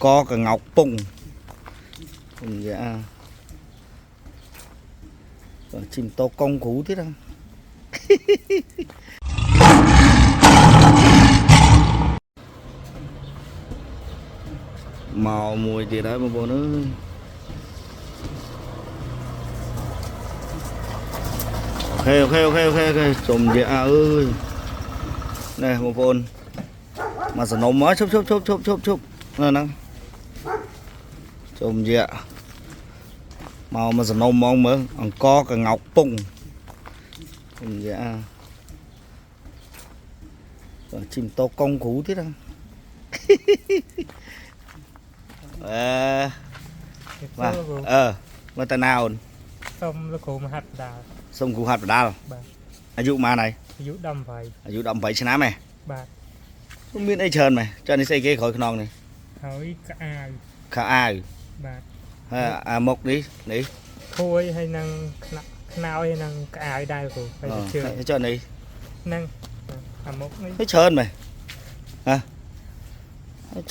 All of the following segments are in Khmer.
អង្គកងោកពងខ្ញុំយ៉ាបាទជិះម៉ូតូកង់គ្រូទៀតហ្នឹង មកមួយទៀតហើយបងប្អូនអើយ OK OK OK OK OK ជុំយ៉ាអើយនេះបងប្អូនមកសនំមកឈប់ឈប់ឈប់ឈប់ឈប់ឈប់ហ្នឹងជុំយ៉ាមកមកសនំហ្មងមើលអង្គកងោកពងជុំយ៉ាបាទជិះម៉ូតូកង់គ្រូទៀតហ្នឹង អឺបាទអឺមកតាណាអូន សូមលោកគ្រូមហាត់បដាល សុំគ្រូហាត់បដាល បាទ អាយុប៉ុន្មានហើយ អាយុ18 អាយុ18ឆ្នាំហ៎ បាទ មានអីច្រើនម៉េះចានេះស្អីគេក្រោយខ្នងនេះ ហើយកអាវ ខោអាវ បាទ ហើយអាមុខនេះនេះ ខួយហើយនឹងខ្នខ្នើយហើយនឹងកអាវដែរគ្រូហើយទៅជើង ហើយចុះនេះ នឹងអាមុខនេះ ហើយច្រើនម៉េះហ៎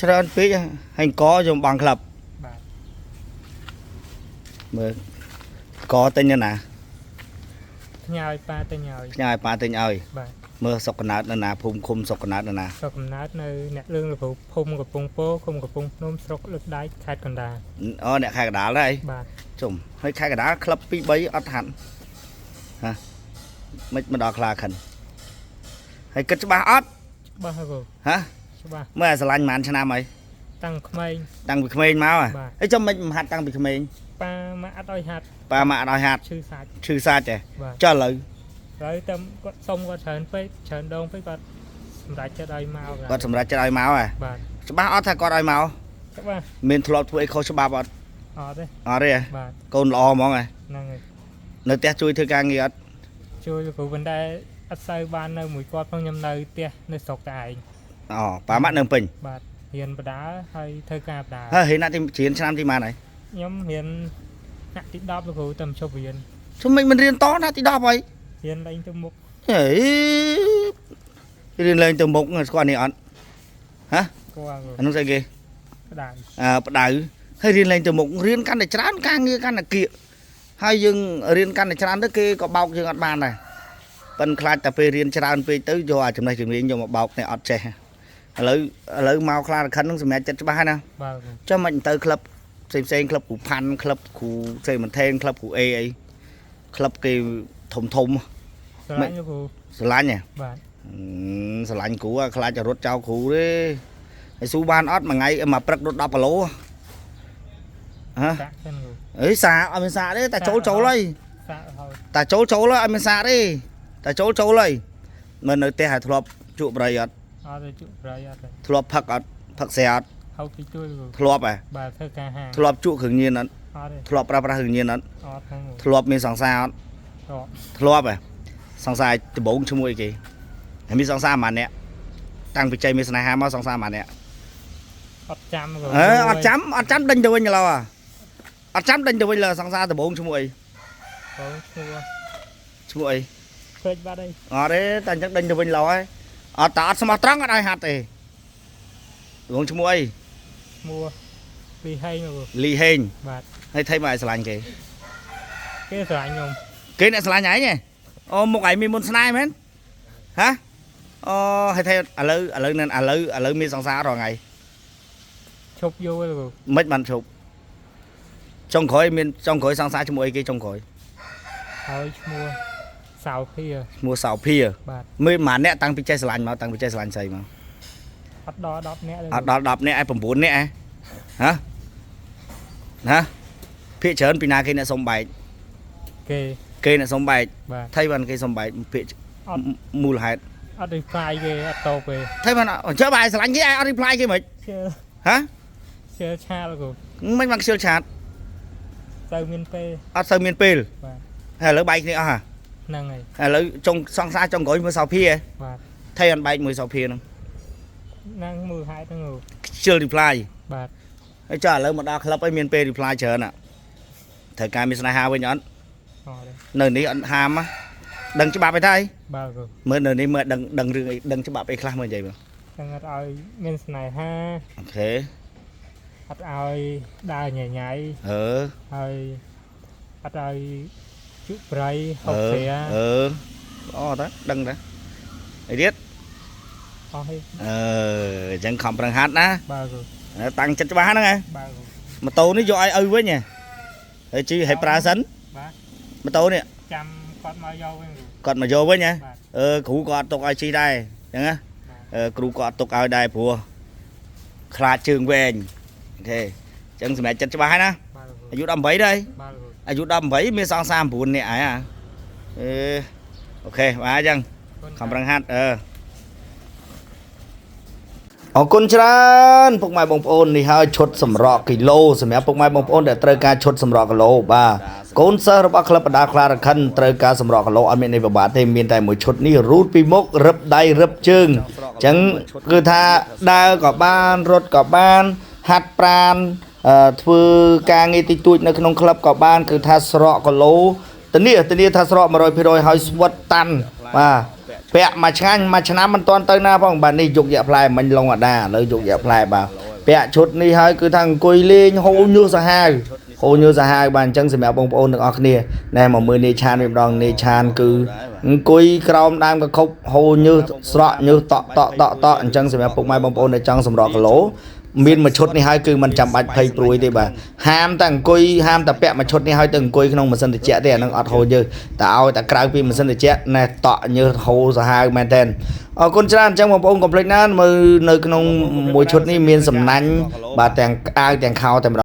ច្រើនពេកហើយអង្គយកបងក្លឹប បាទ មើលកទិញនៅណា ផ្ញើឲ្យប៉ាទៅញឲ្យ ផ្ញើឲ្យប៉ាទិញឲ្យ បាទ មើលសុកកណើតនៅណាភូមិឃុំសុកកណើតនៅណា ស្រុកកំណើតនៅអ្នកលឿងលោកគ្រូភូមិកំពង់ពោឃុំកំពង់ភ្នំស្រុកលើកដែកខេត្តកណ្ដាល អូអ្នកខេត្តកណ្ដាលដែរ បាទ ជុំហើយខេត្តកណ្ដាលក្លឹប2 3អត់ហាត់ហ៎មិនមកដល់ខ្លាខិនហើយគិតច្បាស់អត់ ច្បាស់គ្រូ ហ៎ ច្បាស់ មើលអាស្រឡាញ់ប៉ុន្មានឆ្នាំហើយ តាំងក្មេង តាំងពីក្មេងមកហ៎ បាទ អីចាំមិនហាត់តាំងពីក្មេង ប៉ាមកអត់ឲ្យហាត់ ប៉ាម៉ាក់អត់ឲ្យហាត់ ឈឺសាច់ ឈឺសាច់ហ៎ បាទ ចុះឥឡូវ ហើយតែគាត់សុំគាត់ច្រើនពេកច្រើនដងពេកគាត់សម្រេចចិត្តឲ្យមក គាត់សម្រេចចិត្តឲ្យមកហ៎ បាទ ច្បាស់អត់ថាគាត់ឲ្យមក ច្បាស់ មានធ្លាប់ធ្វើអីខុសច្បាប់អត់ អត់ទេ អត់ទេហ៎ បាទ កូនល្អហ្មងហ៎ ហ្នឹងហើយ នៅផ្ទះជួយធ្វើការងារអត់ ជួយលោកគ្រូប៉ុន្តែអត់សូវបាននៅមួយគាត់ផងខ្ញុំនៅផ្ទះនៅស្រុកតែឯង អូប៉ាម៉ាក់នៅភ្នំពេញ បាទរៀនបដាហើយធ្វើការបដា ហើយហេណាទីរៀនឆ្នាំទីប៉ុន្មានហើយ ខ្ញុំរៀនថ្នាក់ទី10លោកគ្រូតែមិនជប់រៀន ជុំមិនមិនរៀនតណាទី10ហើយ រៀនលែងទៅមុខ ហេរៀនលេងទៅមុខស្គាល់នេះអត់ គាត់គ្រូ អានោះស្អីគេ បដា អើបដៅហើយរៀនលេងទៅមុខរៀនកាន់តែច្រើនការងារកាន់តែគៀកហើយយើងរៀនកាន់តែច្រើនទៅគេក៏បោកយើងអត់បានដែរប៉ិនខ្លាចតែពេលរៀនច្រើនពេកទៅយកអាចំណេះជំនាញយកមកបោកអ្នកអត់ចេះឥឡូវឥឡូវមកខ្លារខិនហ្នឹងសម្រាប់ចិត្តច្បាស់ហើយណា បាទគ្រូ ចាំមិនទៅក្លឹបផ្សេងផ្សេងក្លឹបគ្រូផាន់ក្លឹបគ្រូសេមិនថេនក្លឹបគ្រូអេអីក្លឹបគេធំធំ ស្រឡាញ់លោកគ្រូ ស្រឡាញ់ហ៎ បាទ ស្រឡាញ់គ្រូហ่ะខ្លាចតែរត់ចោលគ្រូទេហើយស៊ូបានអត់មួយថ្ងៃមួយព្រឹករត់10គីឡូហ៎ សាក់សិនគ្រូ អីសាអត់មានសាទេតែចូលចូលហើយ សាក់រហូត តែចូលចូលហើយអត់មានសាទេតែចូលចូលហើយមិននៅផ្ទះឲ្យធ្លាប់ជក់បរិយអត់ អត់ទៅជក់ប្រៃអត់ទេ ធ្លាប់ផឹកអត់ផឹកស្រាអត់ ហៅពីជួយលោកគ្រូ ធ្លាប់ហ៎ បាទធ្វើការហា ធ្លាប់ជក់គ្រឿងញៀនអត់ អត់ទេ ធ្លាប់ប្រើប្រាស់គ្រឿងញៀនអត់ អត់ហ្នឹងគ្រូ ធ្លាប់មានសង្សារអត់ ធ្លាប់ ធ្លាប់ហ៎សង្សារដំបងឈ្មោះអីគេហើយមានសង្សារប៉ុន្មានអ្នកតាំងពីចៃមានស្នេហាមកសង្សារប៉ុន្មានអ្នក អត់ចាំគ្រូ អើអត់ចាំអត់ចាំដេញទៅវិញឡើយអត់ចាំដេញទៅវិញឡើយសង្សារដំបងឈ្មោះអី បងឈ្មោះ ឈ្មោះអី ភ្លេចបាត់អី អត់ទេតែអញ្ចឹងដេញទៅវិញឡើយអត់តែអត់ស្មោះត្រង់អត់ឲ្យហាត់ទេដំបងឈ្មោះអី ឈ្មោះលីហេងលោកគ្រូ លីហេង បាទ ហើយថៃមកឲ្យស្រឡាញ់គេ គេស្រឡាញ់ខ្ញុំ គេអ្នកស្រឡាញ់ឯងហ៎អូមុខឯងមានមុនស្នេហ៍មែនហ៎អូហើយថៃឥឡូវឥឡូវឥឡូវឥឡូវមានសង្សាររាល់ថ្ងៃ ឈប់យូរលោកគ្រូ មិនបានឈប់ចុងក្រោយមានចុងក្រោយសង្សារឈ្មោះអីគេចុងក្រោយ ហើយឈ្មោះសៅភា ឈ្មោះសៅភា បាទ មើលម៉ាអ្នកតាំងពីចេះស្រឡាញ់មកតាំងពីចេះស្រឡាញ់ស្អីមក អត់ដល់10នាក់ទេ អត់ដល់10នាក់ឯ9នាក់ឯហ៎ណាភាកច្រើនពីណាគេអ្នកសុំបែក គេ គេអ្នកសុំបែក បាទ ថៃបានគេសុំបែកភាក អត់ មូលហេតុ អត់ reply គេអត់តបទេ ថៃបានអញ្ចឹងបើឯងស្រឡាញ់គេឯងអត់ reply គេមិន ជឿ ហ៎ ជឿឆាលគ្រូ មិនបានខ្ជិលឆាត ទៅមានពេល អត់សូវមានពេល បាទ ហើយឥឡូវបែកគ្នាអស់ហ่ะ ហ្នឹងហើយ ឥឡូវចុងសង្សារចុងក្រោយមួយសៅភាហ៎ បាទ ថៃអត់បែកមួយសៅភាហ្នឹង ហ្នឹងមើលហេតុហ្នឹងគ្រូ ខ្ជិល reply បាទ ហើយចុះឥឡូវមកដល់ក្លឹបអីមានពេល reply ច្រើនอ่ะត្រូវការមានស្នេហាវិញអត់ អត់ទេ នៅនេះអត់ហាមហ៎ដឹងច្បាប់អីទៅ បាទគ្រូ មើលនៅនេះមើលដឹងដឹងរឿងអីដឹងច្បាប់អីខ្លះមើលនិយាយមើល ហ្នឹងអត់ឲ្យមានស្នេហា OK អត់ឲ្យដើរញ៉ៃញ៉ៃ អឺ ហើយអត់ឲ្យជក់ប្រៃហូ អឺ បស្រា អឺល្អតាដឹងតាអីទៀត អស់ហើយ អឺអញ្ចឹងខំប្រឹងហាត់ណា បាទគ្រូ តាំងចិត្តច្បាស់ហ្នឹងហ៎ បាទគ្រូ ម៉ូតូនេះយកឲ្យឪវិញហ៎ហើយជិះឲ្យប្រើសិន បាទ ម៉ូតូនេះ ចាំគាត់មកយកវិញគ្រូ គាត់មកយកវិញហ៎ បាទ អឺគ្រូក៏អត់ទុកឲ្យជិះដែរអញ្ចឹងណា បាទ អឺគ្រូក៏អត់ទុកឲ្យដែរព្រោះខ្លាចជើងវែង OK អញ្ចឹងសម្រាប់ចិត្តច្បាស់ហើយណា បាទគ្រូ អាយុ18ដែរ បាទគ្រូ អាយុ18មានសង្សារ9នាក់ហើយអាអេ OK បាទអញ្ចឹង ខំប្រឹងហាត់អឺអរគុណច្រើនពុកម៉ែបងប្អូននេះហើយឈុតសម្រក់គីឡូសម្រាប់ពុកម៉ែបងប្អូនដែលត្រូវការឈុតសម្រក់គីឡូបាទកូនសិស្សរបស់ក្លឹបបណ្ដាខ្លារខិនត្រូវការសម្រក់គីឡូអត់មានន័យពិបាកទេមានតែមួយឈុតនេះរូតពីមុខរឹបដៃរឹបជើងអញ្ចឹងគឺថាដើរក៏បានរត់ក៏បានហាត់ប្រានអឺធ្វើការងារតិចតួចនៅក្នុងក្លឹបក៏បានគឺថាស្រកគីឡូធានាធានាថាស្រក100%ហើយស្វិតតាន់បាទ ពាក់មួយឆ្ងាញ់មួយឆ្នាំមិនទាន់ទៅណាផងបាទនេះយកយៈផ្លែមិញឡុងអាដាឥឡូវយកយៈផ្លែបាទពាក់ឈុតនេះហើយគឺថាអង្គុយលេងហូរញើសសាហាវហូរញើសសាហាវបាទអញ្ចឹងសម្រាប់បងប្អូនទាំងអស់គ្នាណែមកមើលនាយឆានវិញម្ដងនាយឆានគឺអង្គុយក្រោមដើមកខុបហូរញើសស្រក់ញើសតក់តក់តក់តក់អញ្ចឹងសម្រាប់ពុកម៉ែបងប្អូនដែលចង់សម្រក់គីឡូមានមួយឈុតនេះហើយគឺមិនចាំបាច់ភ័យព្រួយទេបាទហាមតែអង្គុយហាមតែពាក់មួយឈុតនេះហើយទៅអង្គុយក្នុងម៉ាស៊ីនត្រជាក់ទេអានឹងអត់ហូរញើសតែឲ្យតែក្រៅពីម៉ាស៊ីនត្រជាក់ណែតក់ញើសហូរសាហាវមែនតើអរគុណច្រើនអញ្ចឹងបងប្អូនកុំភ្លេចណាមើលនៅក្នុងមួយឈុតនេះមានសំណាញ់បាទទាំងអាវទាំងខោតែម្ដង។